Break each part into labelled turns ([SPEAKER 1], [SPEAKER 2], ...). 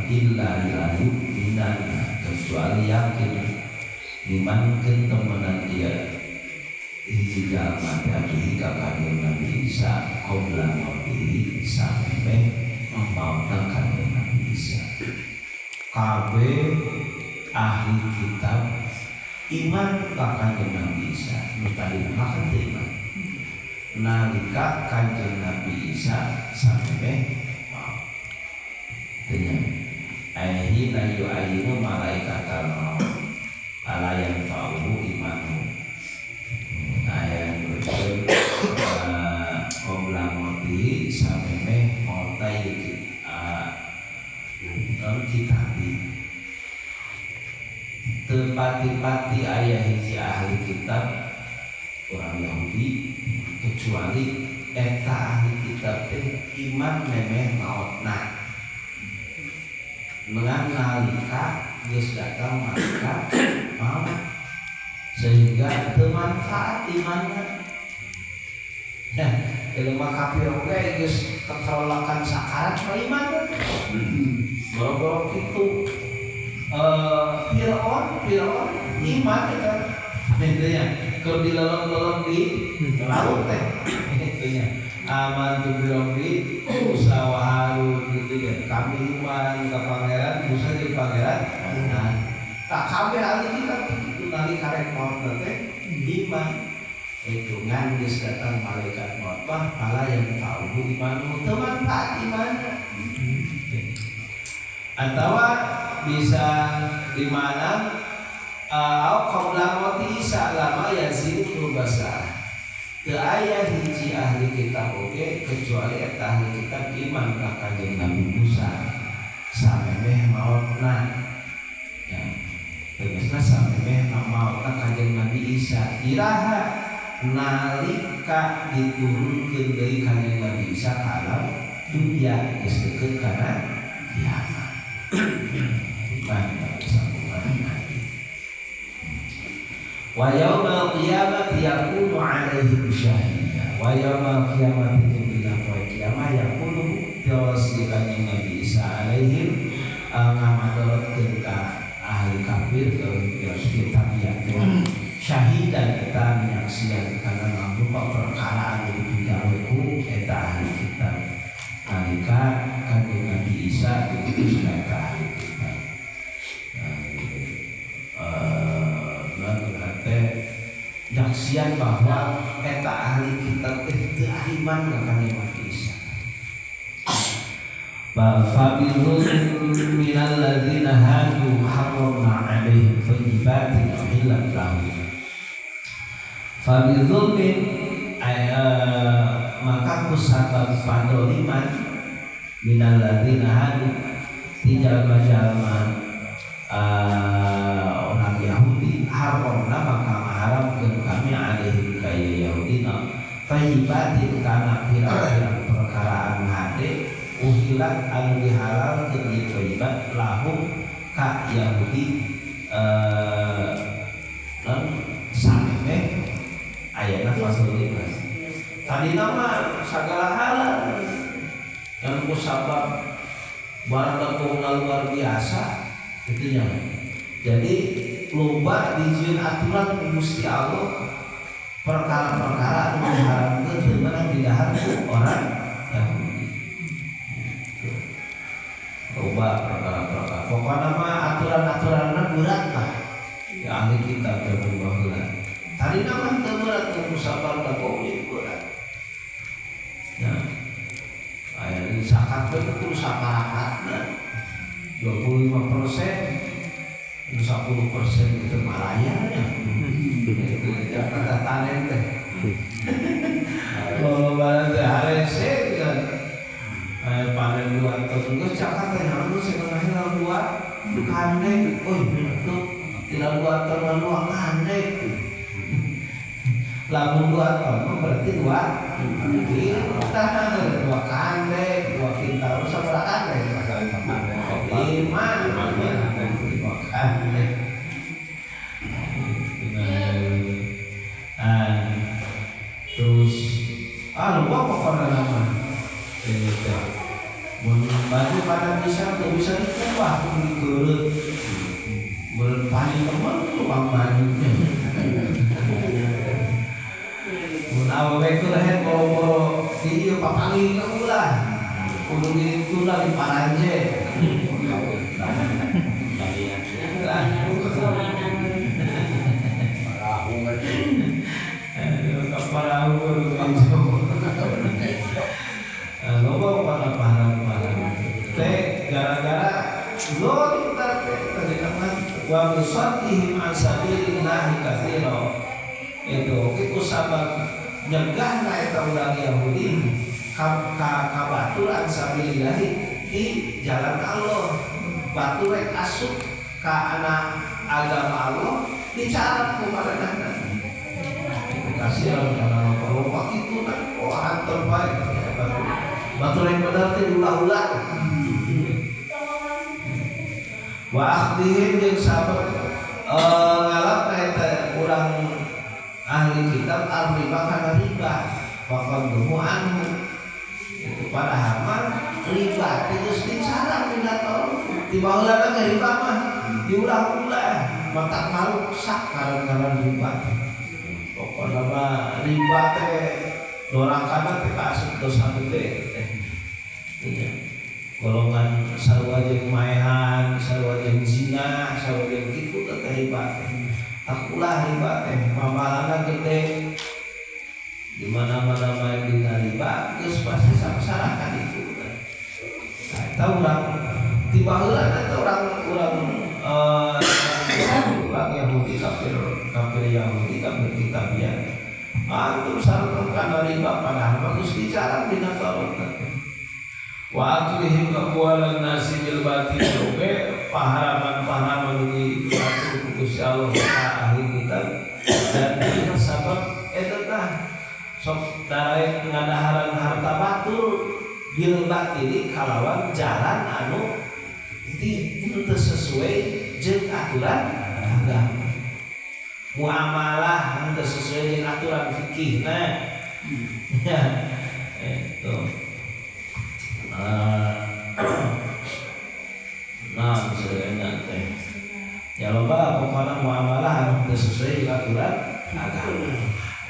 [SPEAKER 1] kitab illa la yu'minanna kecuali yakin imankeun temenan ieu hiji jalma teh ka Kanjeng Nabi Isa qabla mautihi samemeh mautna Kanjeng Nabi Isa. Kabeh ahli kitab iman ka Kanjeng Nabi Isa, nu tadina mah kan teu iman nalika Kanjeng Nabi Isa samemeh maut. Teu nya ai hina yu'ayinu malaikatal maut ala yanfa'uhu imanu. Aya nyebutkeun qabla mautihi samemeh mautna ieu kitabi. Teu pati-pati aya hiji ahli kitab orang Yahudi kecuali eta ahli kitab teh iman memeh mautna dengan nalika geus datang malaikat maut sehingga teu manfaat imanna. Nah, jelema kafir oge geus kekerolakan sakarat mah iman. Boro-boro kitu, Fir'aun iman eta. Gitu nya. Keur dilelep-lelep di laut teh. Gitu nya. Amantu bi Rabbi Musa wa Harun gitu ya. Kami iman ka pangeran Musa jeung pangeran. Nah, tak kabeh ahli kitab kitu nalika rek maut teh iman. Itu ngan geus datang malaikat maut mah fala yanfa'uhu imanu, teu manfaat imanna. Atau bisa di mana au qabla mauti Isa lama yazil qurbasa. Teu aya hiji ahli kitab oge kecuali eta ahli kitab iman ka Kanjeng Nabi Musa samemeh mautna. Ya, tegasna samemeh mautna Kanjeng Nabi Isa. Iraha? Nalika diturunkeun deui Kanjeng Nabi Isa ka alam dunia geus deukeut kana kiamat. Iman sambungan Nabi. Wa yaumal qiyamati yakunu alaihim syahida. Wa yaumal qiyamati jeung dina poe kiamat yakunu tiwas di Kanjeng Nabi Isa alaihim ngamadoratkeun ka ahli kafir ke kitab ya syahidan eta menyaksian karena nganggo perkara anu dipigawe ku eta ahli kitab nalika Kanjeng Nabi Isa diutus ka eta ahli kitab. Nah, teh nyaksian bahwa eta ahli kitab teh teu iman ka Kanjeng Nabi Isa. Fa bidzulmin minal ladzina hadu harramna alaihim thayyibatin uhillat lahum. Fa bidzulmin, maka kusabab padoliman minal ladzina hadu ti jalma-jalma orang Yahudi, harramna maka ngaharamkeun kami alaihim ka Yahudi thayyibatin kana pirang-pirang perkara anu hade uhilat anu dihalalkeun ieu thayyibat lahum ka Yahudi non samemeh ayana fasoliman. Tadi mah segala halal dan kusabab barang luar biasa gitu ya. Jadi loba dijieun aturan ku Gusti Allah perkara-perkara anu diharamkeun teu meunang didahar ku orang Yahudi. Loba perkara-perkara, pokoknya mah aturan-aturanna berat lah ya ahli kitab zaman baheula. Tadi nama teu berat, ku sabar kok jadi berat ya. Aya di zakat we kudu saparapatna 25%, 10% itu malayanya itu Jakarta tanen teh kalau barang teh harese kan. Aya panen 2 ton geus zakat teh harus setengah 2 kandek. Oh, itu tidak 2 ton mah 2 kandek. Lamun 2 ton mah berarti 2 kintal, 2 kandek, 2 kintal sabaraha kandek? Lima, 5 kandek. Nah, terus ah lupa pokoknya nama ini teh. Mun baju pada bisa teu bisa dikubah kudu dikeureut. Mun paling teman tukang bajunya. Mun awewe keur head boro-boro di ieu papanggih ulah. Kudu dituna di paranje. Gara-gara zalim tadi kan wa musaddihim an sabilillahi katsira itu ku sabab nyegahna eta urang Yahudi ka batur an sabilillahi di jalan Allah batur rek asup ka anak agama Allah dicarap ku maranehna kasihan kana lompat kitu nah oh anter bae batur rek bener teh diulah-ulah wa akhdihim jeung sabab ngalap eta urang ahli kitab ar-riba kana riba wa qadduhu anhu itu padahal mah riba teh geus dicarang dina Taurat di baheulana ge riba mah diulah-ulah matak maruksak ngaran-ngaran riba pokona mah riba teh dorakana teh kaasup dosa gede teh iya golongan sarua jeung maehan, sarua jeung zina, sarua jeung kitu teh riba teh. Takulah riba teh mamalana gede. Di mana-mana main dina riba geus pasti sangsara ka ditu. Nah, eta urang ti baheula eta urang urang Yahudi kafir Yahudi kafir kitabiah. Antum sarua kana riba padahal mah geus dicarang dina Taurat. Wa aklihim amwalan nasi bil batil oge paharaman-paharaman di diatur ku Gusti Allah ka ahli kitab dan ieu sabab eta tah sok daraek ngadaharan harta batur bil batili kalawan jalan anu teu sesuai jeung aturan agama muamalah teu sesuai jeung aturan fikihna ya itu. Nah, misalnya teh ya loba pokona muamalah anu teu sesuai jeung aturan agama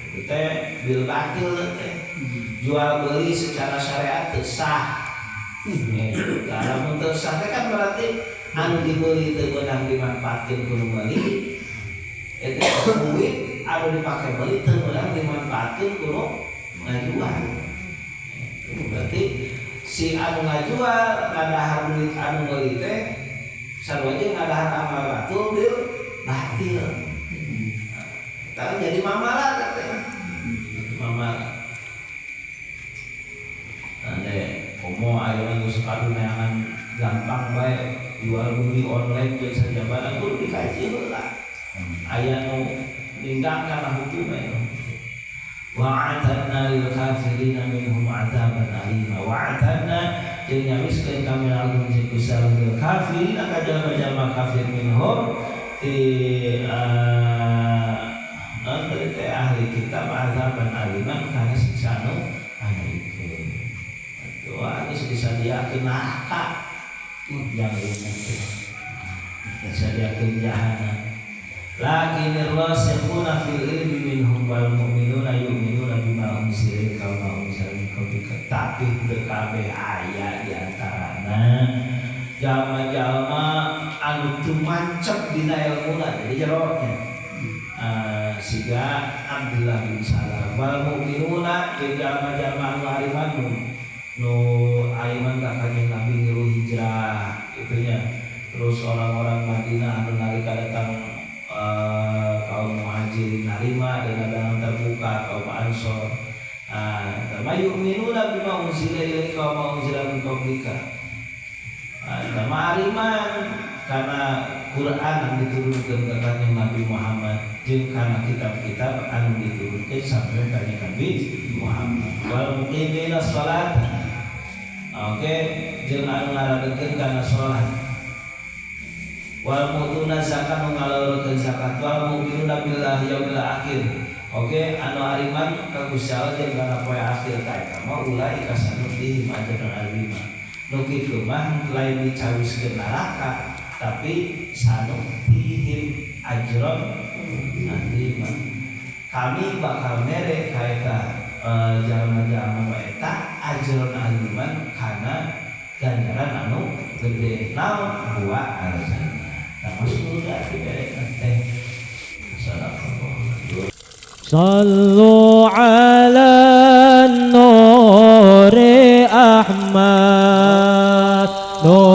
[SPEAKER 1] itu teh bil batil teh jual beli secara syariat teu sah. Lamun teu sah teh kan berarti anu dibeli teu beunang dimanfaatkeun ku nu meuli eta duit anu dipake meuli teu beunang dimanfaatkeun ku nu ngajual. Berarti si anu ngajual ngadahar duit anu meuli teh sarua jeung ngadahar amal batul bil batil. Tah jadi mamalah teh. Mamalah. Ande komo ayeuna geus kaduneangan gampang bae jual beli online jeung sajabana kudu dikaji heula. Aya nu ninggang kana hukum eta. Wa'atadna lil kafirina minhum 'adzaban alima wa'atadna jeung nyawiskeun kami lagu jeung Gusti Allah lil kafirina ka jalma-jalma kafir minhum ti teh ahli kitab 'adzaban aliman kana siksa nu anu ieu atuh geus disadiakeun neraka yang umum disadiakeun jahanam. Lakinir rasikhuna fil ilmi minhum wal mu'minuna yu'minuna bima unzila ilaika wa ma unzila min qablika. Tapi teu kabeh aya di antarana jalma-jalma anu teu mancep dina ilmuna jadi jero nya. Siga Abdullah bin Salam wal mu'minuna jeung jalma-jalma anu ariman nu ariman ka kanjeng Nabi ngilu hijrah kitu nya. Terus orang-orang Madinah anu nalika datang kaum muhajirin narima dan dalam terbuka kaum ansor yu'minuna bima unzila ilaika wa ma unzila min qablika mariman karena Quran anu diturunkeun ka kanjeng Nabi Muhammad jeung kana kitab-kitab anu diturunkeun sampai ka kanjeng Nabi Muhammad wal muqimina shalat oke jeung anu ngaradekeun kana salat wal mutuna zakat nu ngalaurkeun zakat wal mu'minuna billahi yaumil akhir oke anu ariman ka Gusti Allah jeung kana poe akhir ta eta mah ulaika sanutihim ajran azima Nu kitu mah lain dicawiskeun neraka, tapi sanu'tihim ajron aziman, kami bakal mere ka eta jalma-jalma eta ajron aziman, kana ganjaran anu gede. Naon? Huwa al-jannah. Tah, surga dibere teh. Sadaqallah.
[SPEAKER 2] صلوا على النور أحمد نور.